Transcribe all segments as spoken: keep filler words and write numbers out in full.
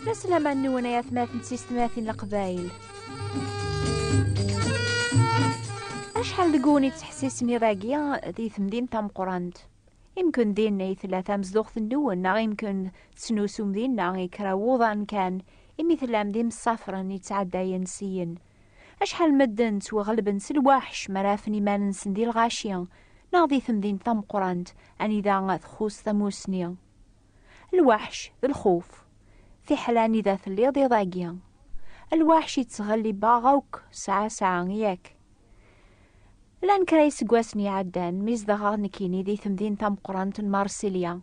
Laslama-nwen ay atmaten d tistmatin n Leqbayel. Acḥal deg-wen i tettḥessisem iḍ-agi di temdint tameqqrant? Imken dinna i tella tamezduɣt-nwen, neɣ imken tettnusum dinna i kra n wuḍan kan, imi tellam d imsafren yettɛeddayen syin. Acḥal medden ttwaɣelben s lwaḥc mi ara afen iman-nsen di lɣaci, neɣ di temdint tameqqrant, anida txuṣṣ tamusni. Lwaḥc d lxuf. Fiḥel anida telliḍ iḍ-agi. Lwaḥc yettɣellib-aɣ akk saɛa saɛa, yak? Llan kra iseggasen iɛeddan, mi zedɣeɣ nekkini di temdint tameqqrant n Marsilya.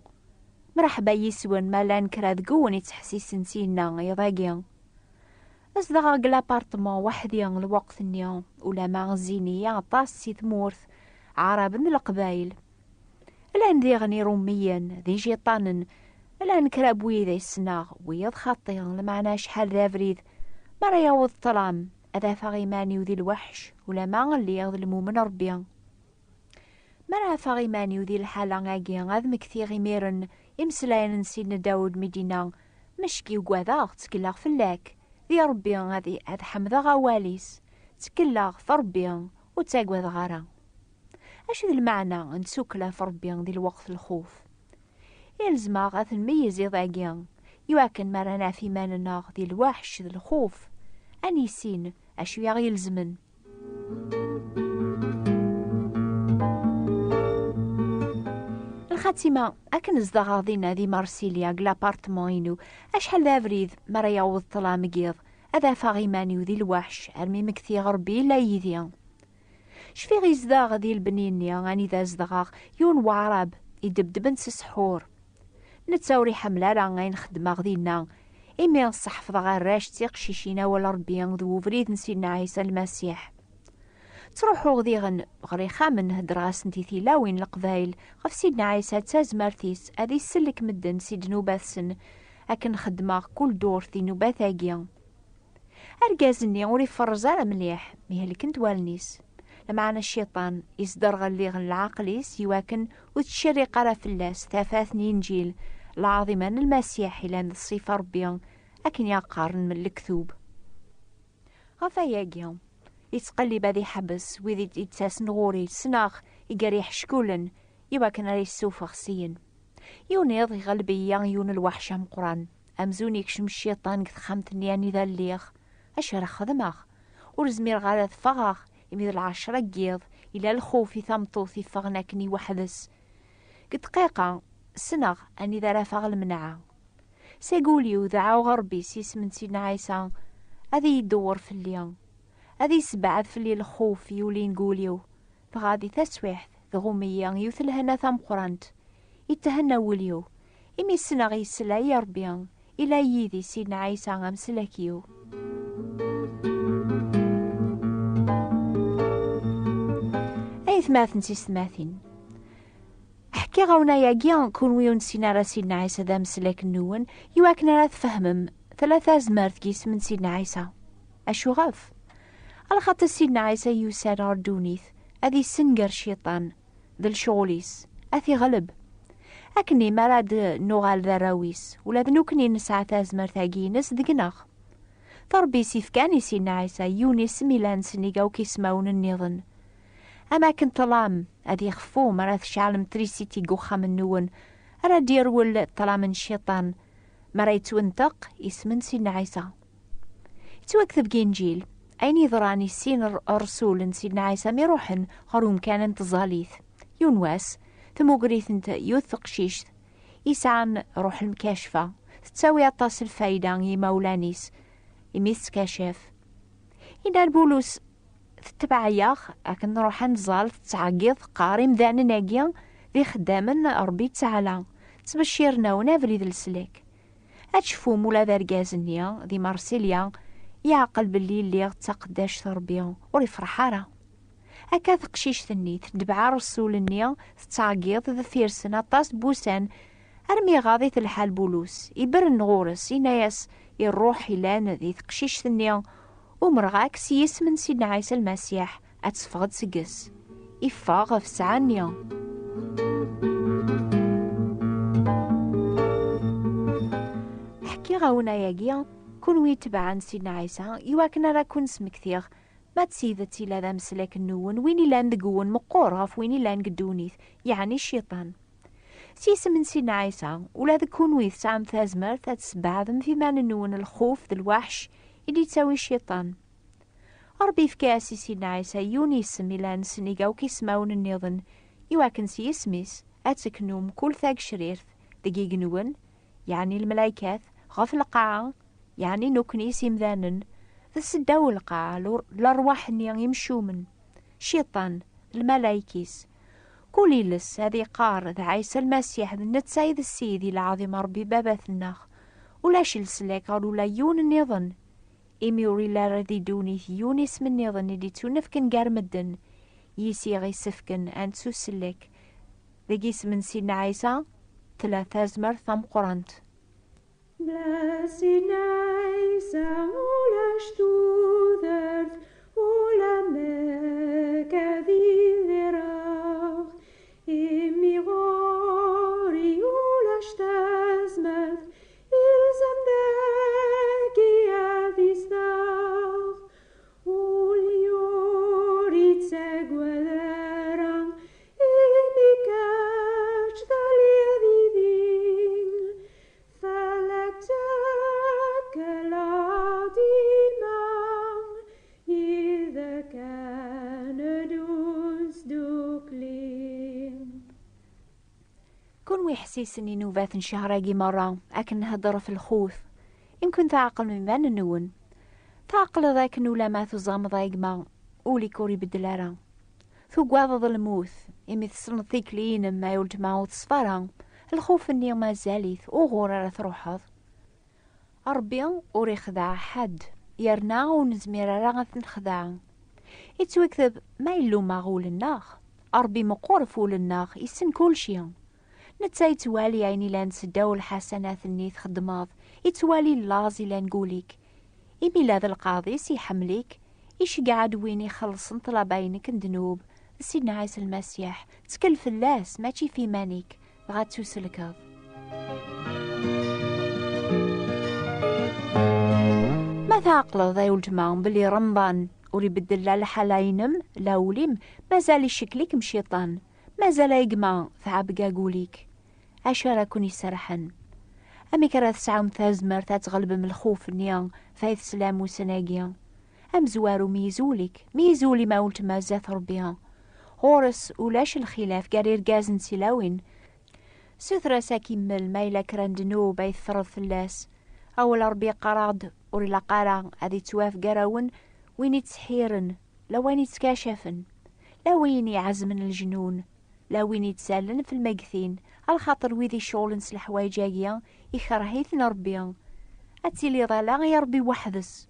Mreḥba yis-wen ma llan kra deg-wen ittḥessisen syenna iḍ-agi. Zedɣeɣ deg lapartman weḥd-i lweqt-nni, ulama zzin-iyi aṭas si tmurt, Ɛaraben d Leqbayel. Llan diɣen Iṛumiyen d ijiṭanen, llan kra n wid ay ssneɣ, wiyaḍ xaṭi, lmeɛna acḥal d abrid, mi ara yaweḍ ṭṭlam, ad afeɣ iman-iw di lweḥc, ulama lliɣ d lmumen Ṛebbi. Mi ara afeɣ iman-iw di lḥala-agi, ad mmektiɣ imiren imeslayen n Sidna Dawed mi d-yenna: "Mecki ugadeɣ, ttkelleɣ fell-ak, di Ṛebbi ad, ad ḥemdeɣ awal-is, ttkelleɣ f Ṛebbi, ur ttagadeɣ ara." Acu d lmeɛna n tsukkla f Ṛebbi di lweqt lxuf? Ilzem-aɣ ad t-nmeyyez iḍ-agi, iwakken mi ara naf iman-nneɣ di lweḥc d lxuf, ad nissin acu i aɣ-ilezmen. Lxatima, akken zedɣeɣ dinna di Marsilya, deg lapartman-inu, acḥal d abrid mi ara yaweḍ ṭṭlam n yiḍ, ad afeɣ iman-iw di lweḥc, armi mmektiɣ Ṛebbi yella yid-i. Cfiɣ yezdeɣ di lebni-nni anida zedɣeɣ yiwen Waɛrab idebdben s ssḥur. Netta ur iḥemmel ara ayen xeddmeɣ dinna, imi sseḥfḍeɣ arrac d tiqcicin awal Ṛebbi d ubrid n Sidna Ɛisa Lmasiḥ. Ttruḥuɣ diɣen ɣer ixxamen, heddreɣ-asent i tilawin n Leqbayel ɣef Sidna Ɛisa d tazmert-is ad isellek medden si ddnubat-sen, akken xeddmeɣ kul ddurt di nnubat-agi. Argaz-nni ur iferreẓ ara mliḥ mi helkent wallen-is. Lameɛna Cciṭan isderɣel diɣen leɛqel-is iwakken ur tettcerriq ara fell-as tafat n Inǧil lɛaḍima n Lmasiḥ ilan d ṣṣifa Ṛebbi, akken i ɣ-qqaren lektub. Ɣef wayagi, yettqellib ad iḥbes wid i d-yettasen ɣur-i, ssneɣ i gar iḥeckulen, iwakken ara yessufeɣ syin. Yiwen iḍ, iɣleb-iyi yiwen lweḥc ameqqran. Amzun ikcem Cciṭan deg texxamt-nni anida lliɣ. Acu ara xedmeɣ? Ur zmireɣ ara ad ffɣeɣ, imi d lɛecṛa n yiḍ, yella lxuf i tameṭṭut iffɣen akken i weḥd-s. Deg dqiqa, ssneɣ anida ara afeɣ lmenɛa. Seg wul-iw dɛuɣ Ṛebbi s yisem n Sidna Ɛisa, ad iyi-idewwer fell-i, ad yessebɛed fell-i lxuf yulin deg wul-iw. Dɣa di taswiɛt, tɣumm-iyi yiwet lehna tameqqrant. Ithenna wul-iw, imi ssneɣ yesla-yi Ṛebbi, ila yid-i Sidna Ɛisa amslak-iw. Aytmaten d tistmatin, ḥkiɣ-awen ayagi, kunwi ur nessin ara Sidna Ɛisa d ameslak-nwen, iwakken ara tfehmem tella tazmert deg yisem n Sidna Ɛisa. Acuɣef? Alaxaṭer Sidna Ɛisa yusa-d ɣer ddunit ad yessenger Cciṭan d lecɣal-is, ad t-iɣleb. Akken mi ara d-nuɣal d arraw-is, ula d nekkni nesɛa tazmert-agi-ines deg-neɣ. Ṛebbi yefkan i Sidna Ɛisa yiwen isem ilan sennig akk ismawen nniḍen. Am akken ṭṭlam ad ixfu mi ara tceɛlem trisiti deg uxxam-nwen, ara d-yerwel ṭṭlam n Cciṭan mi ara yettwenṭeq isem n Sidna Ɛisa. Yettwakteb deg Inǧil ayen yeḍran i sin r-, ṛṛsul n Sidna Ɛisa mi ruḥen ɣer umkan n tẓallit. Yiwen wass, tmugrit n t-, yiwet teqcict yesɛan ṛuḥ lemkacfa, tettawi aṭas lfayda i yimawlan-is, imi tettkaccaf. Yenna-d Bulus: "Tetbeɛ-aɣ akken nruḥ ad nẓall, tettɛeggiḍ, teqqar imdanen-agi d ixeddamen n Ṛebbi Ttaɛla, ttbecciren-awen abrid n leslak." Ad tecfum ula d argaz-nni di Marsilya yeɛqel belli lliɣ d taqeddact n Ṛebbi, ur ifreḥ ara. Akka teqcict-nni tedbeɛ ṛṛsul-nni, tettɛeggiḍ deffir-sen aṭas n wussan, armi iɣaḍ-it lḥal Bulus, ibren ɣur-s, yenna-yas i ṛṛuḥ ilan di teqcict-nni: "Umreɣ-ak s yisem n Sidna Ɛisa Lmasiḥ, ad teffɣeḍ seg-s." Iffeɣ ɣef ssaɛa-nni. Iɣawen ayagi, kunwi itebɛen Sidna Ɛisa, iwakken ara ken-smektiɣ ma d tidet ila d ameslak-nwen win ilan deg-wen meqqur ɣef win ilan deg ddunit, yeɛni Cciṭan. S yisem n Sidna Ɛisa, ula d kunwi tesɛam tazmert ad tesbeɛdem f iman-nwen lxuf d lwaḥc i d-ittawi Cciṭan. Ṛebbi yefka-as i Sidna Ɛisa yiwen isem ilan sennig akk ismawen nniḍen, iwakken s yisem-is ad teknu mkul tagecrirt deg igenwen, yeɛni lmalaykat, ɣef lqaɛa, yeɛni nekkni s imdanen, d seddaw lqaɛa, lur-, lerwaḥ-nni imcumen, Cciṭan, d lmalayek-is. Kul iles ad iqqar d Ɛisa Lmasiḥ d netta i d Ssid i lɛaḍima Ṛebbi Baba-tneɣ. Ulac leslak ɣer ula yiwen nniḍen, imi ur illi ara di ddunit yiwen isem nniḍen i d-ittunefken gar medden, yis i ɣ-isefken ad nettusellek. Deg isem n Sidna Ɛisa tella tazmert tameqqrant. Bla Sidna Ɛisa ulac tudert, ulamek ad idireɣ, imi ɣur-i ulac tazmert, ilzam dagi ad izdeɣ. Ul ur ittagad ara, imi kečč taliḍ yid-i, fell-ak ttakleɣ dima, yid-k ad neddu nesdukli. Kunwi ḥessisen i nnubat n ccher-agi merra, akken nhedder ɣef lxuf, imken tɛeqlem iman-nwen. Tɛeqleḍ akken ulama tuẓameḍ a gma, ul-ik ur ibeddel ara. Tugadeḍ lmut, imi tessneḍ tikli-inem ay uletma ur teṣfa ara, lxuf-nni mazal-it, uɣur ara truḥeḍ? Ṛebbi ur ixdeɛ ḥedd, yerna ur nezmir ara ad t-nexdeɛ. Ittwakteb ma illumeɣ ul-nneɣ, Ṛebbi meqqur ɣef ul-nneɣ, issen kulci. Netta ittwali ayen ilan seddaw lḥasanat-nni txeddmeḍ, ittwali laẓ ilan deg ul-ik. Imi la d lqaḍ-is iḥemmel-ik, iceggeɛ-d win ixellṣen ṭṭlaba-inek n ddnub, d Sidna Ɛisa Lmasiḥ, ttkel fell-as, mačči f iman-ik, dɣa ad tuselkeḍ. Ma tɛeqleḍ ay uletma belli Remḍan ur ibeddel la lḥala-inem, la ul-im, mazal icekkel-ikem Cciṭan, mazal ay gma tɛebbeg agul-ik. Acu ara ken-iserḥen? Amek ara tesɛum tazmert ad tɣelbem lxuf-nni f ay teslam ussan-agi? Amezwaru, meyyez ul-ik, meyyez ul-im a uletma zdat Ṛebbi. Ɣur-s ulac lxilaf gar irgazen d tilawin. Suter-as ad k-immel ma yella kra n ddnub ay teffreḍ fell-as. Awal Ṛebbi yeqqar-aɣ-d ur ilaq ara ad ittwaf gar-awen win ittseḥḥiren, la win ittkacafen, la win iɛezmen lejnun, la win ittallen f lmegtin, alaxaṭer wid iceɣlen s leḥwayeǧ-agi, ikreh-iten Ṛebbi. Ad tiliḍ ala i Ṛebbi weḥd-s.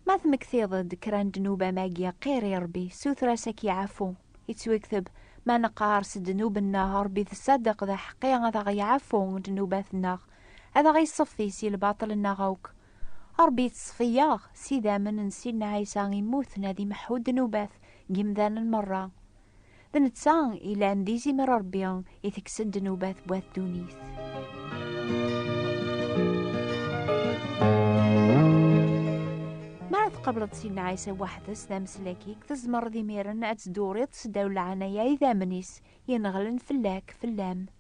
Ma tmektiḍ-d kra n ddnub am agi, qir i Ṛebbi, suter-as ad k-iɛafu. Ittwakteb, ma neqqar s ddnub-nneɣ, Ṛebbi d ṣṣadeq d aḥeqqi ad aɣ-iɛafu ddnubat-nneɣ, ad aɣ-iṣeffi si lbaṭel-nneɣ akk. Ṛebbi yettṣeffi-aɣ s idammen n Sidna Ɛisa immuten ad imeḥḥu ddnubat n yimdanen merra. D netta ilan d izimer Ṛebbi i teksen ddnubat n wat ddunit. Mi ara tqableḍ Sidna Ɛisa weḥd-s d ameslak-ik, tzemreḍ imiren ad tedduriḍ seddaw leɛnaya idammen-is yenɣlen fell-ak, fell-am.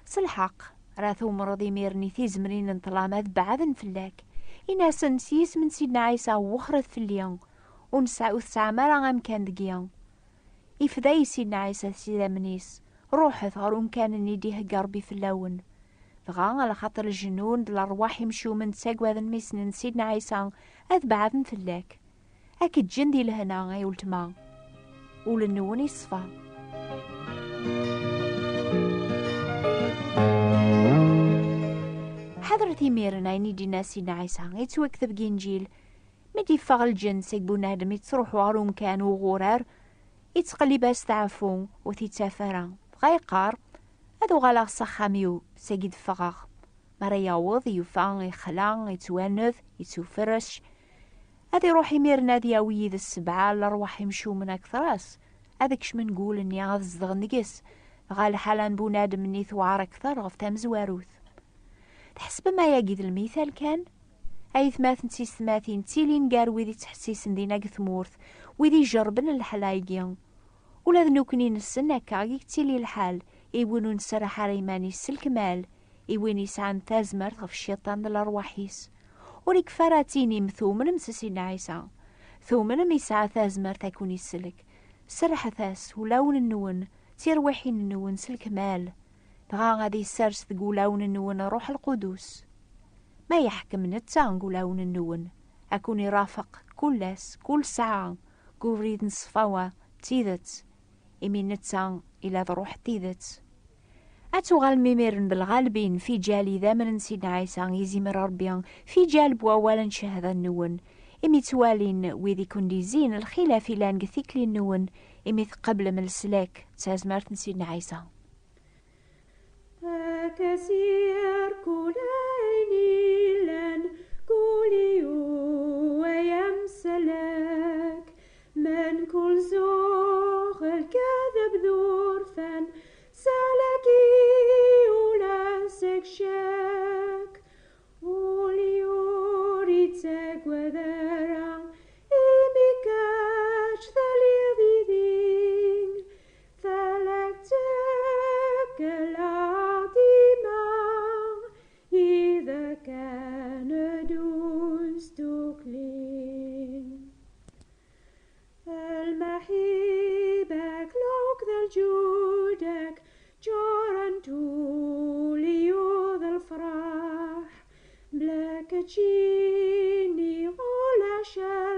S lḥeqq, ara tumreḍ imiren i tizemrin n ṭṭlam ad beɛden fell-ak. Ini-asen s yisem n Sidna Ɛisa, wexxret fell-i, ur nesɛa, ur tesɛam ara amkan deg-i. Ifda-yi Sidna Ɛisa s idammen-is, ruḥet ɣer umkan-nni d-ihegga Ṛebbi fell-awen. Dɣa, alaxaṭer lejnun d lerwaḥ imcumen ttagaden mi ssnen Sidna Ɛisa, ad beɛden fell-ak. Ad k-ǧǧen di lehna, ay uletma. Ul-nwen iṣfa. Ḥadret imiren ayen i d-yenna Sidna Ɛisa, yettwakteb deg Inǧil, mi d-iffeɣ lǧenn seg bunadem, ittruḥu ɣer umkan uɣurar, ittqellib asteɛfu, ur t-ittaf ara. Dɣa yeqqar, ad uɣaleɣ s axxam-iw, seg i d-ffɣeɣ. Mi ara yaweḍ, yufa, ixla, ittwaned, ittuferrec. Ad iruḥ imiren ad yawi yid-s sebɛa n lerwaḥ imcumen akter-as, ad kecmen deg wul-nni, ad zedɣen deg-s, dɣa lḥala n bunadem-nni tewɛer akter ɣef tamezwarut. Tḥesbem ayagi d lmital kan? Aytmaten d tiyessetmatin ttilin gar wid ittḥessisen dinna deg tmurt, wid ijerrben leḥla-agi. Ula d nekkni nessen akka i yettili lḥal i win ur nserreḥ ara iman-is s lekmal, i win yesɛan tazmert ɣef cciṭan d lerwaḥ-is. Ur ikfi ara ad tinim tumnem s Sidna Ɛisa. Tumnem yesɛa tazmert ad ken-isellek. Serrḥet-as ulawen-nwen, tirwiḥin-nwen s lekmal. Dɣa ad isers deg ulawen-nwen Ṛṛuḥ Lqudus. Ma yeḥkem netta deg ulawen-nwen, ad ken-irafeq kul ass, kul ssaɛa, deg ubrid n ṣṣfawa d tidet, imi netta ila d Ṛṛuḥ n tidet. Ad tuɣalem imiren d lɣalbin, fiǧal idammen n Sidna Ɛisa, izimer Ṛebbi, fiǧal n wawal n cchada-nwen, imi ttwalin wid i ken-d-izzin lxilaf ilan deg tikli-nwen, imi tqeblem leslak d tazmert n Sidna Ɛisa. Akasir kul ayen illan, kul iyu ay amsalak, menkul zuɣ lkadeb d urfan, salaki ula seg ccek. Ul ur ittagad ara, imi kečč taliḍ yid-i, talak ttekleɣ dima, ida kan ad ur nesdukli. Lmaḥiba-k lok d lǧuda-k ǧǧurent ul-iw d lefraḥ. Bla keččini ulac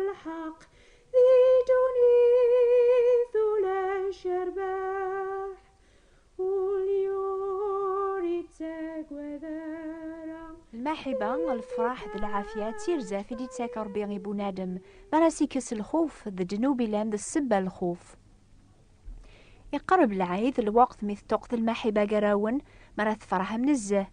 lḥeqq di ddunit, ulac rrbeḥ. Ul ur ittagad ara. Lmaḥiba, lefraḥ d lɛafya d tirzaf i d-ittak Ṛebbi i bunadem, mi ara s-ikkes lxuf d ddnub ilan d ssebba n lxuf. Iqerreb lɛid, lweqt mi teṭṭuqet lmaḥiba gar-awen, mi ara tferḥem nezzeh.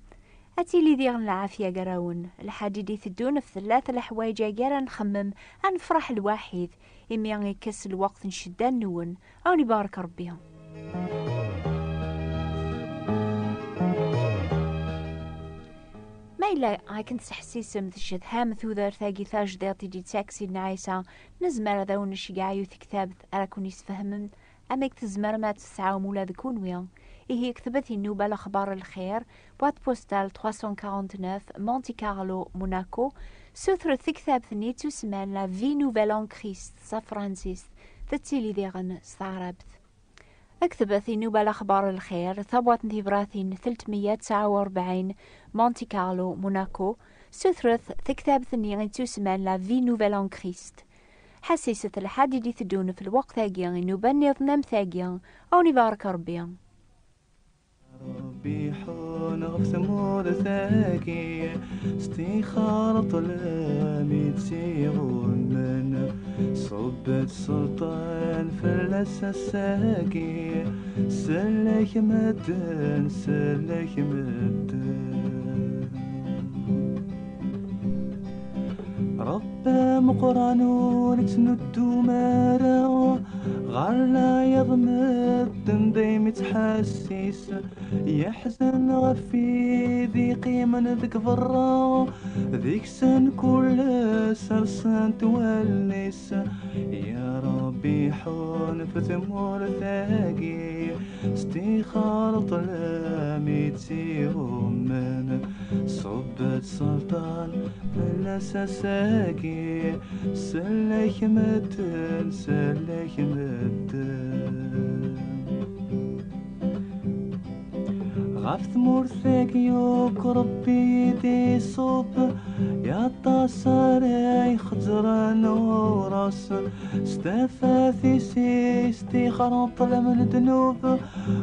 Ad tili diɣen lɛafya gar-awen. Lḥad i d-iteddun ɣef tlata leḥwayeǧ-agi ara nxemmem, ad nefreḥ lwaḥid, imi ikkes lweqt n ccedda-nwen. Ad wen-ibarek Ṛebbi. Ma yella akken tettḥessisem tcedham tudert-agi tajdiṭ i d-ittak Sidna Ɛisa, nezmer ad awen-nceggeɛ yiwet tektabt ara ken-isfehmen amek tzemrem ad tesɛum ula d kunwi. Ihi ktbet i nnuba Lexbar Lxir, boîte postale trois cent quarante-neuf, Monte Carlo, Monaco. Sutret tektabt-nni ittusemman La Vie Nouvelle en Christ s tefransist, tettili diɣen s taɛrabt. Ktbet i nnuba Lexbar Lxir, tabwaṭ n tibratin telt meyya tesɛa u rebɛin, Monte Carlo, Monaco. Sutret tektabt-nni ittusemman La Vie Nouvelle en Christ. Ḥessiset lḥad i d-iteddun f lweqt-agi i nnuba nniḍen am tagi. Ad wen-ibarek Ṛebbi. Ṛebbi ḥun ɣef tmurt-agi, stixer ṭṭlem i tt-iɣummen, ṣubb-d sselṭan fell-as ass-agi, sellek medden, sellek medden. Ṛebbi ameqqran ur ittnuddum ara, ɣer leɛyaḍ medden daymi ttḥessis, yeḥzen ɣef wid iqqimen deg berra, deg-sen kul ass rsent wallen-is. Ya Ṛebbi ḥun f tmurt-agi, stixer ṭṭlem i tt-iɣummen, ṣubb-d sselṭan fell-as ass-agi, sellek medden, sellek medden. Ɣef tmurt-agi akk Ṛebbi i d-iṣubb, i aṭas ara ixezzren ɣur-s, s tafat-is i stixer ṭṭlem ddnub,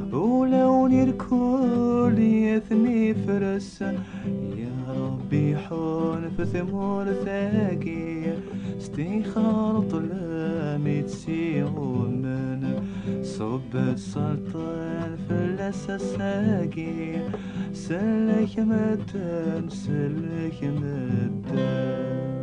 ulawen irkul i ten-ifres. Ya Ṛebbi ḥun f tmurt-agi, stixer ṭṭlem i tt-iɣummen, ṣubb-d sselṭan fell-as ass-agi, sellek medden, sellek medden.